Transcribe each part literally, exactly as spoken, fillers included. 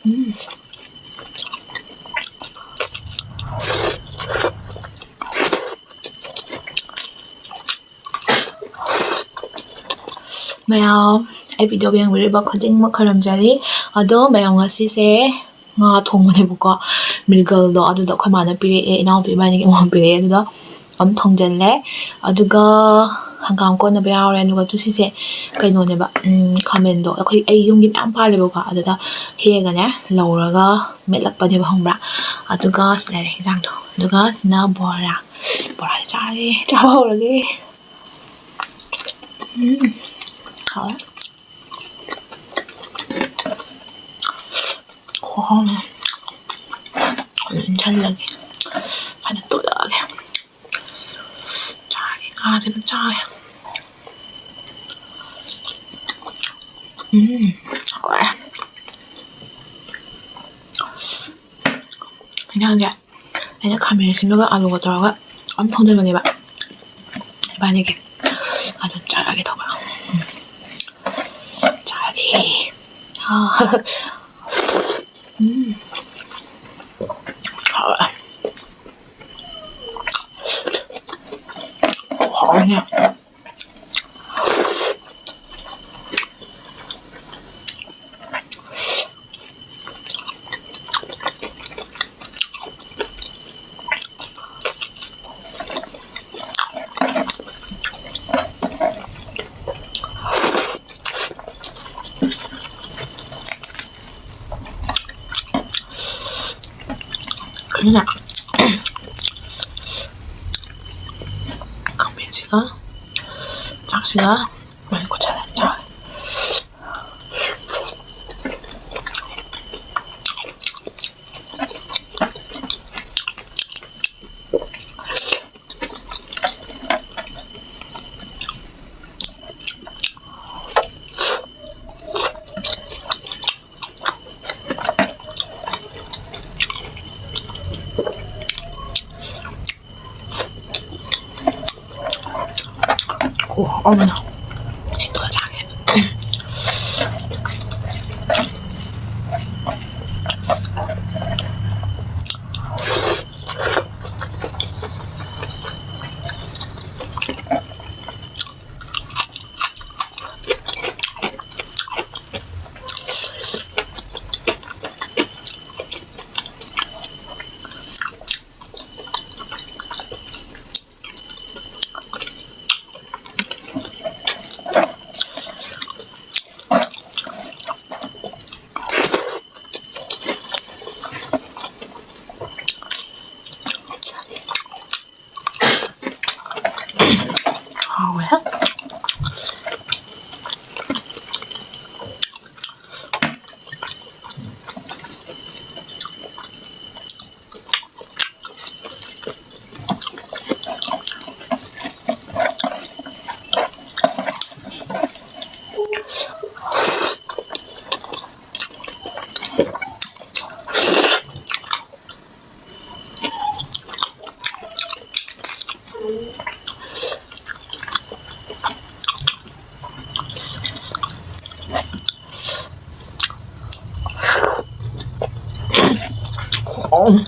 ꯎꯝ꯫ ꯃꯌꯥꯝ, ꯑꯩ video ꯌꯦꯡꯕꯤꯔꯤꯕ ꯈꯨꯗꯤꯡꯃꯛ ꯈꯣꯏꯔꯝꯖꯔꯤ꯫ ꯑꯗꯣ ꯃꯌꯥꯝ, ꯉꯁꯤꯁꯦ ꯉꯥ ꯊꯣꯡꯕꯅꯦꯕꯀꯣ, ꯃꯤꯔꯒꯜꯗꯣ, ꯑꯗꯨꯗꯣ ꯑꯩꯈꯣꯏ ꯃꯥꯅ ꯄꯤꯔꯛꯑꯦ, ꯏꯅꯥꯎꯄꯤ ꯏꯕꯥꯅꯤꯒꯤ ꯑꯃꯃꯝ ꯄꯤꯔꯛꯑꯦ꯫ ꯑꯗꯨꯗꯣ ꯑꯗꯨꯝ ꯊꯣꯡꯖꯜꯂꯦ꯫ ꯑꯗꯨꯒ ꯍꯪꯒꯥꯝ ꯀꯣꯠꯅꯕ ꯌꯥꯎꯔꯦ꯫ ꯑꯗꯨꯒ ꯇꯨ ꯁꯤꯁꯦ ꯀꯩꯅꯣꯅꯦꯕ, ꯎꯝ, ꯈꯥꯃꯦꯟꯗꯣ ꯑꯩꯈꯣꯏ, ꯑꯩ ꯌꯨꯝꯒꯤ ꯃꯌꯥꯝ ꯄꯥꯜꯂꯦꯕꯀꯣ, ꯑꯗꯨꯗ ꯍꯦꯛꯑꯒꯅꯦ ꯂꯧꯔꯒ ꯃꯦꯠꯂꯛꯄꯅꯦꯕ, ꯈꯪꯕ꯭ꯔꯥ? ꯑꯗꯨꯒ ꯁꯤ ꯂꯩꯔꯦ ꯍꯤꯟꯖꯥꯡꯗꯣ꯫ ꯑꯗꯨꯒ ꯁꯤꯅ ꯕꯣꯔꯥ꯫ ꯕꯣꯔꯥꯁꯦ ꯆꯥꯔꯦ, ꯆꯥꯕ ꯍꯧꯔꯒꯦ꯫ ꯎꯝ, ꯍꯥꯎꯔꯦ꯫ ꯈꯨꯍꯥꯎ ꯑꯃ꯫ ꯑꯗꯨ ꯏꯟꯁꯜꯂꯒꯦ꯫ ꯐꯖꯅ ꯇꯣꯠꯂꯛꯑꯒꯦ꯫ ꯆꯥꯒꯦ, ꯉꯥꯁꯦ ꯐꯖꯅ ꯆꯥꯒꯦ꯫ ꯎꯝ, ꯍꯥꯎꯔꯦ꯫ ꯏꯟꯖꯥꯡꯁꯦ ꯑꯩꯅ ꯈꯥꯃꯦꯟ ꯑꯁꯤꯟꯕꯒ ꯑꯂꯨꯒ ꯇꯧꯔꯒ ꯑꯗꯨꯝ ꯊꯣꯡꯖꯤꯟꯕꯅꯦꯕ ꯏꯕꯥꯅꯤꯒꯤ꯫ ꯑꯗꯨ ꯆꯥꯔꯒꯦ ꯇꯧꯕ꯫ ꯎꯝ꯫ ꯆꯥꯔꯒꯦ꯫ ꯑꯥ꯫ ꯎꯝ꯫ ꯍꯥꯎꯔꯦ꯫ ꯍꯥꯎꯔꯦꯅꯦ꯫ ꯑꯗꯨꯅ ꯈꯥꯃꯦꯟꯁꯤꯒ ꯆꯥꯛꯁꯤꯒ ꯂꯣꯏ ꯀꯣꯠꯁꯜꯂ ꯆꯥꯔꯦ꯫ ꯈꯨꯍꯥꯎ ꯑꯃ꯫ ꯁꯤ ꯇꯣꯠꯂ ꯆꯥꯒꯦ꯫ ꯎꯝ꯫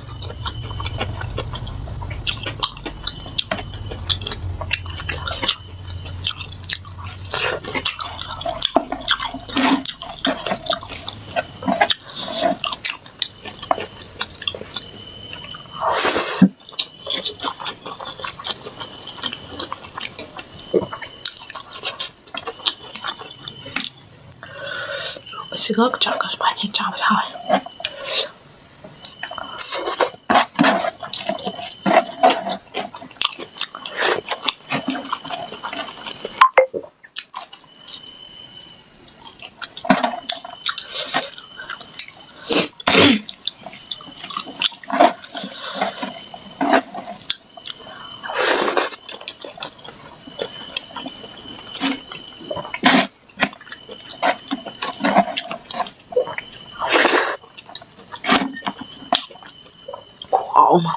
ꯑꯁꯤꯒ ꯆꯥꯛꯀ ꯁꯨꯃꯥꯏꯅ ꯍꯦꯛ ꯆꯥꯕ ꯌꯥꯎꯋꯦ꯫ ꯈꯨꯍꯥꯎ ꯑꯃ꯫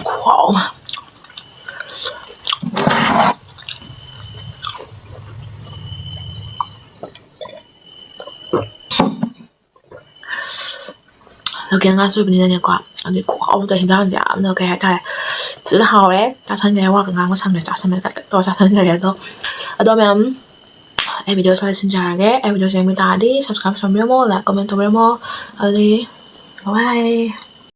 ꯈꯨꯍꯥꯎ ꯑꯃ꯫ ꯂꯣꯀꯦꯜ ꯉꯥꯁꯨ ꯑꯣꯏꯕꯅꯤꯅꯅꯦꯀꯣ, ꯑꯗꯨꯒꯤ ꯈꯨꯍꯥꯎꯗꯣ, ꯍꯤꯟꯖꯥꯡꯁꯦ ꯌꯥꯝꯅ, ꯀꯩ ꯍꯥꯏꯇꯥꯔꯦ, ꯐꯖꯅ ꯍꯥꯎꯔꯦ꯫ ꯆꯥꯁꯟꯈ꯭ꯔꯦ, ꯋꯥꯒ ꯉꯥꯡꯕ ꯁꯪꯗ꯭ꯔꯦ, ꯆꯥꯁꯟꯕꯗ ꯇꯛ ꯇꯛ ꯇꯧꯔ ꯆꯥꯁꯟꯈ꯭ꯔꯦ꯫ ꯑꯗꯣ, ꯑꯗꯣ ꯃꯌꯥꯝ, ꯑꯩ ꯚꯤꯗꯤꯑꯣꯁꯦ ꯂꯣꯏꯁꯤꯟꯖꯔꯒꯦ꯫ ꯑꯩ ꯚꯤꯗꯤꯑꯣꯁꯦ ꯌꯦꯡꯕ ꯇꯥꯔꯗꯤ subscribe ꯇꯧꯕꯤꯔꯝꯃꯣ, like, comment ꯇꯧꯕꯤꯔꯝꯃꯣ꯫ ꯑꯗꯨꯗꯤ bye bye꯫